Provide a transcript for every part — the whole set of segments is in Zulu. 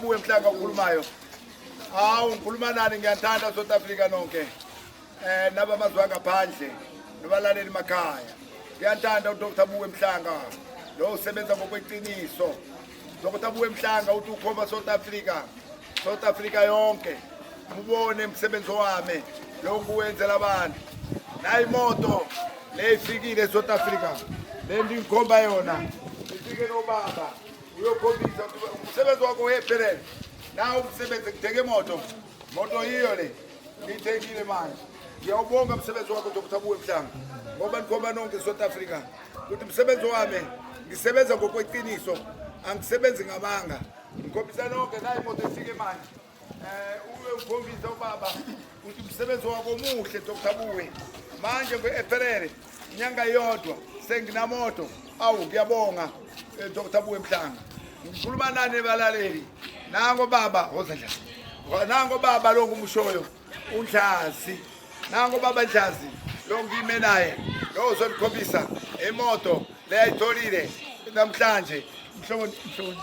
Buwe Mhlanga okhulumayo. Hawu ngikhuluma nani ngiyathanda South Africa nonke. Eh nabamazwe angaphandle nobalaleli makhaya. Ngiyathanda uDr Buwe Mhlanga lo usebenza ngokweqiniso. Dr Buwe Mhlanga uthi ukhomba South Africa. South Africa yonke. Mubone umsebenzi wami lo ngiwenzela abantu. Nayi imoto le ifikile eSouth Africa. Le ndingikhomba yona. Ifike nobaba. Uyokhombisa ukuthi umsebenzi wakho uyephelele. Nawu umsebenzi ngithenge imoto. Moto yiyo le. Ngiyithengile manje. Ngiyawubonga umsebenzi wakho Dr. Buwe Mhlanga. Ngoba nikhomba nonke South Africa ukuthi umsebenzi wami ngisebenza ngokweqiniso angisebenzi ngamanga. Ngikhombisa nonke nayi imoto ifike manje. Eh ube ukhombisa ubaba ukuthi umsebenzi wakho omuhle Dr. Buwe. Manje nge-April inyanga yodwa senginamoto. Awu ngiyabonga eh, Dr. Buwe Mhlanga. Ngikhuluma nani balaleli. Nango baba, hoza ndla. Nango baba lo ngumushoyo uNdlazi. Nango baba Ndlazi lo ngime naye. Lo uzonikhombisa imoto leyayitholile namhlanje. Mhlobo mhlobo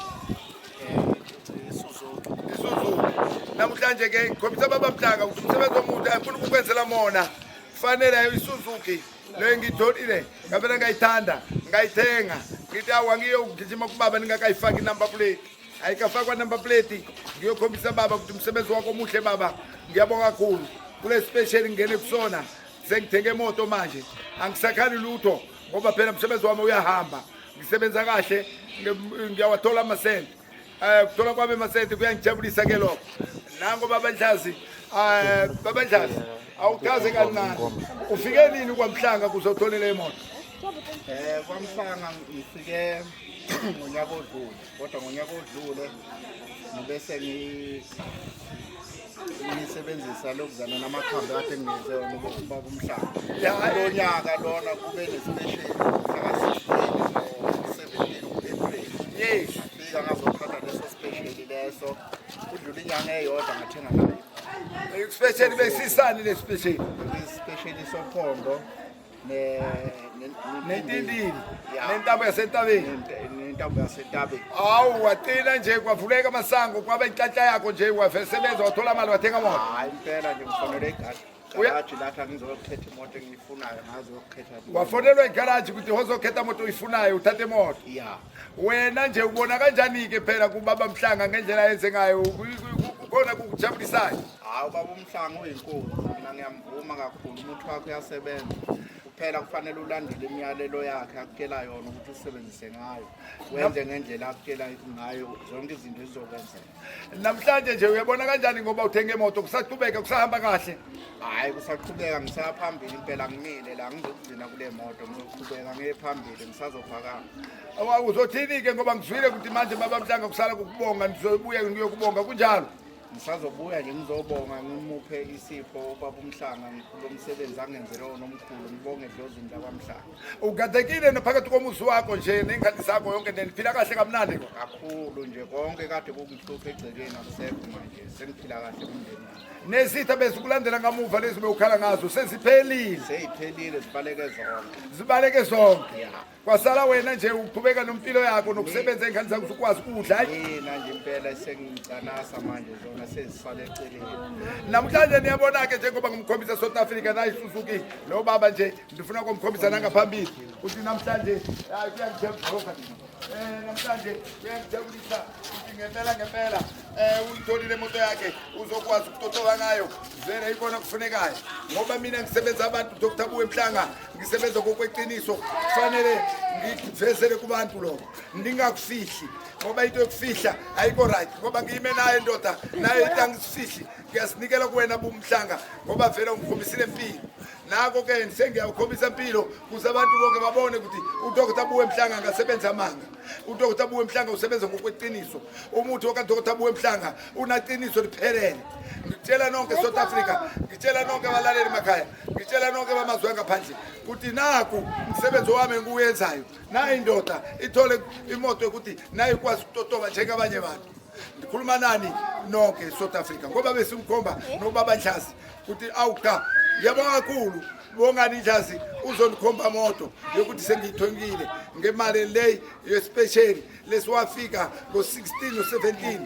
Isuzuki. Isuzuki. Namhlanje ke ngikhombisa baba Mhlanga ukuthi umsebenzi omuhle angifuni ukukwenzela mona. Kufanele ayo Isuzuki le ngiyitholile ngavele ngayithanda ngayithenga ngithi awu angiyogijima kubaba ningakayifaki number plate ayikafakwa number plate ngiyokhombisa baba ukuthi umsebenzi wakho omuhle baba ngiyabonga kakhulu kule special ngingene kusona sengithenge imoto manje angisakhali lutho ngoba phela umsebenzi wami uyahamba ngisebenza kahle ngiyawathola amasenti um kuthola kwami amasenti kuyangijabulisa ke lokho nango baba Ndlazi um baba Ndlazi awuchaze kancane ufike nini kwamhlanga kuze utholele imoto um kwamhlanga ngifike ngonyaka odlule kodwa ngonyaka odlule ngibese ngisebenzisa lokuzana namakhambi kade nginikeze wona ubaba umhlaba kulo nyaka lona kube nesipesheli mhlaka-16 no-17 ku-April. Yes. Ngafika ngazothatha leso sipesheli leso kudlula inyanga eyodwa ngathenga nayo. Isipesheli besisani lesipesheli? Isipesheli sophondo nentindini nentambo yasentabeni nentambo yasentabeni hawu waqina nje kwavuleka amasango kwaba inhlanhla yakho nje wasebenza wathola imali wathenga moto hayi impela nje ngifonele igadi garaji lapha ngizokhetha imoto engiyifunayo ngazokhetha wafonelwa igaraji ukuthi hozokhetha moto oyifunayo uthathe imoto ya wena nje ubona kanjani-ke phela kubaba mhlanga ngendlela ayenze ngayo kukhona kukujabulisayo hayi ubaba umhlanga uyinkosi mina ngiyamvuma kakhulu umuthi wakhe uyasebenza kuphela kufanele ulandele imiyalelo yakhe akutshela yona ukuthi usebenzise ngayo wenze ngendlela akutshela ngayo zonke izinto zizokwenzeka namhlanje nje uyabona kanjani ngoba uthenge imoto kusaqhubeka kusahamba kahle hhayi kusaqhubeka ngisaya phambili impela ngimile la ngizokugcina kule moto ngizoqhubeka ngiye phambili ngisazophakama uzothini-ke ngoba ngizwile ukuthi manje baba mhlanga kusala kukubonga ndizobuya ngiyokubonga kunjalo Ngisazobuya nje ngizobonga ngimuphe isipho ubaba uMhlanga lo msebenzi angenzele wona omkhulu ngibonge edlozini lakwaMhlanga. Ugadekile naphakathi komuzi wakho nje nengane zakho yonke neniphila kahle kamnandi kakhulu nje konke kade kungihlupha egcekeni akusekho manje sengiphila kahle kumndeni wami. Nezitha bezikulandela ngamuva lezi bewukhala ngazo seziphelile. Seyiphelile zibaleke zonke. Zibaleke zonke. Yeah. Kwasala wena nje uqhubeka nompilo yakho nokusebenza ey'ngane zakho usukwazi ukudla hayi. Mina nje impela sengicanasa manje zona sezisale eceleni. Namhlanje niyabona-ke njengoba ngimkhombisa South Africa nayi Suzuki lo baba nje ndifuna ukumkhombisa nangaphambili ukuthi namhlanje hayi kuyangijabulisa eh namhlanje kuyangijabulisa ukuthi ngempela ngempela eh uyitholile imoto yakhe uzokwazi ukutotoba ngayo vele ikona kufunekayo ngoba mina ngisebenza abantu Dr. Buwe Mhlanga ngisebenza ngokweqiniso kufanele ngikuvezele kubantu lokho ndingakufihli ngoba into yokufihla ayikho right ngoba ngiyime naye ndoda naye into angisifihli ngiyasinikela kuwena bumhlanga ngoba vele ungikhombisile impilo nako ke sengiyawukhombisa impilo kuze abantu bonke babone ukuthi udokotha Buwe Mhlanga angasebenza amanga udokotha Buwe Mhlanga usebenza ngokweqiniso umuthi wakadokotha Buwe Mhlanga unaqiniso liphelele ngitshela nonke South Africa ngitshela nonke abalaleli emakhaya ngitshela nonke bamazwe angaphandle ukuthi naku umsebenzi wami engiwuyenzayo nayi indoda ithole imoto yokuthi nayo ikwazi ukutotoba njengabanye abantu ngikhuluma nani nonke South Africa ngoba besimkhomba nobaba Ndlazi ukuthi awu cha Ngiyabonga kakhulu. Bongani Njazi uzonikhomba moto yokuthi sengiyithongile ngemali le yespecial lesiwafika ngo-16 no-17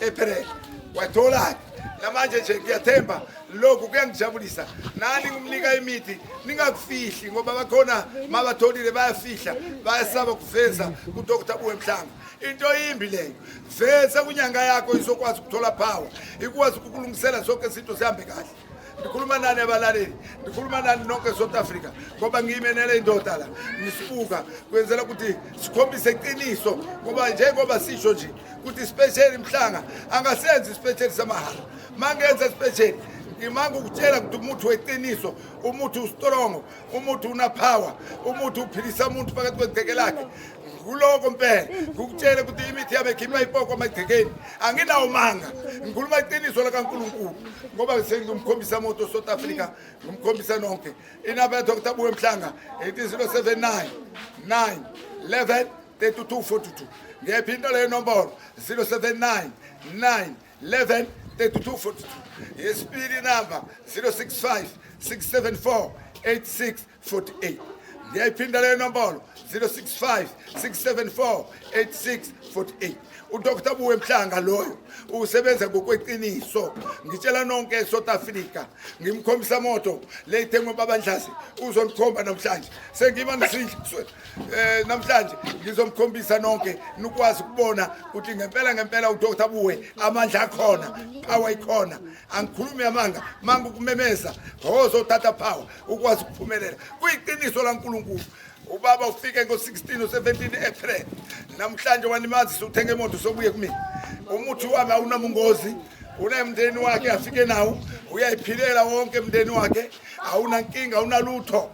April wathola namanje nje ngiyathemba lokhu kuyangijabulisa. Nani ngimnika imithi ningakufihli, ngoba bakhona mabatholile bayafihla, bayasaba kuveza kuDr Buwe Mhlanga. Into imbi leyo. Veza kunyanga yakho izokwazi ukuthola power, ikwazi ukukulungisela zonke izinto zihambe kahle. Ndikhuluma nani abalaleli, ndikhuluma nani nonke South Africa, ngoba ngiyimenele indoda la ngisibuka kwenzela ukuthi sikhombise iqiniso, ngoba njengoba sisho nje ukuthi special Mhlanga angasenzi special samahhala. Mangenza special ngimanga ukutshela ukuthi umuthi weqiniso, umuthi ustrong, umuthi una power, umuthi uphilisa umuntu phakathi kwegceke lakhe. Kuloko mpela ngikutshele ukuthi imithi yami ekhipha ipoko emagcekeni, anginawo manga, ngikhuluma iqiniso lakaNkulunkulu, ngoba sengimkhombisa moto South Africa, ngimkhombisa nonke. Inamba ya Dr Buwe Mhlanga ithi 079 9 11 32 42. Ngiyayiphinda leyo nombolo, 079 9 11 32 42. Yesibili number 065 674 86 48. Ngiyayiphinda leyo nombolo, 065 674 86 48. uDr Buwe Mhlanga loyo usebenza ngokweqiniso. Ngitshela nonke eSouth Africa, ngimkhombisa moto leyithengwe baba Ndlazi, uzonikhomba namhlanje. Sengima ngisidle namhlanje ngizomkhombisa nonke nikwazi ukubona ukuthi ngempela ngempela uDr Buwe amandla akhona, power ikhona. Angikhulumi amanga, manga ukumemeza ozothatha power ukwazi ukuphumelela. Kuyiqiniso laNkulunkulu. Ubaba ufike ngo-16 no-17 April, namhlanje wanimazisa uthenga imoto sobuye kumina. Umuthi wami awunabungozi, unemndeni wakhe afike nawo, uyayiphilela wonke emndeni wakhe, awunankinga, awunalutho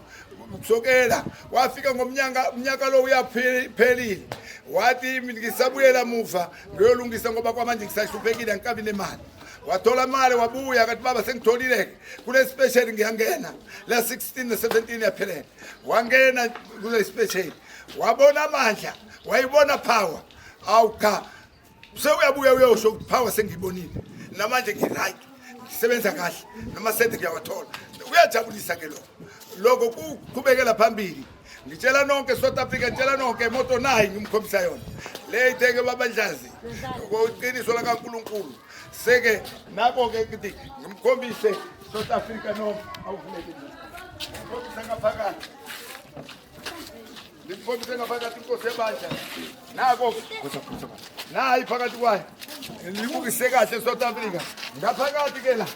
kusokela. Wafika ngomnyaka, umnyaka lo uyaphelile, wathi ngisabuyela muva ngiyolungisa ngoba kwamanje ngisahluphekile, angikabi nemali. Wathola imali wabuya, kathi baba sengitholile-ke kule special ngiyangena la 16 ne-17 yaphelela. Wangena kule special, wabona amandla, wayibona power. Awu cha, sewuyabuya uyosho ukuthi power sengiyibonile namanje, ngi-right, ngisebenza kahle, namasente ngiyawathola. Kuyajabulisa ke lokho, lokho kuqhubekela phambili. Ngitshela nonke South Africa, ngitshela nonke, imoto nayi ngimkhombisa yona le ithenge baba Ndlazi ngoqiniso lakaNkulunkulu. Seke nako-ke ukuthi ngimkhombise South Africa nonke. Awuvuleke nje, ngimkhombise ngaphakathi, ngimkhombise ngaphakathi inkosi yebandla. Nako nayi phakathi kwayo, ngibukise kahle South Africa ngaphakathi ke la,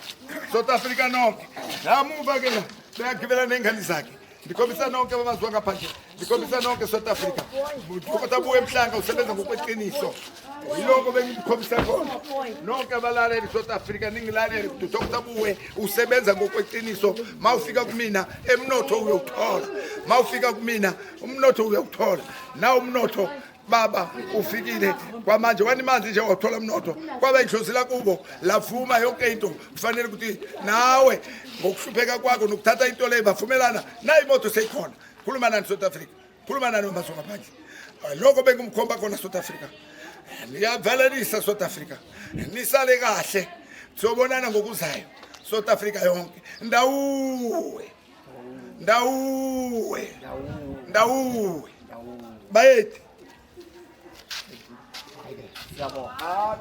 South Africa nonke. Namuva ke la beyagibela ney'ngane zakhe. Ndikhombisa nonke abamazwe ngaphandle, ndikhombisa nonke South Africa, Dr Buwe Mhlanga usebenza ngokweqiniso. Yiloko bengikhombisa khona nonke abalaleli South Africa, ningilalele ukuthi Dr Buwe usebenza ngokweqiniso. Mawufika kumina emnotho uyowuthola, mawufika kumina umnotho uyowuthola. Nawo umnotho baba ufikile kwamanje, wanimanzi nje wathola umnotho, kwaba idlozi lakubo lavuma yonke into. Kufanele ukuthi nawe ngokuhlupheka kwakho nokuthatha into leyo bavumelana nayo, imoto seyikhona. Khuluma nani South Africa, khuluma nani amazwe ngaphandle, lokho bengimkhomba khona South Africa. Niyavalelisa South Africa, nisale kahle, sizobonana ngokuzayo South Africa yonke. Ndawuwe, ndawuwe, ndawuwe bayethi. Siyabonga.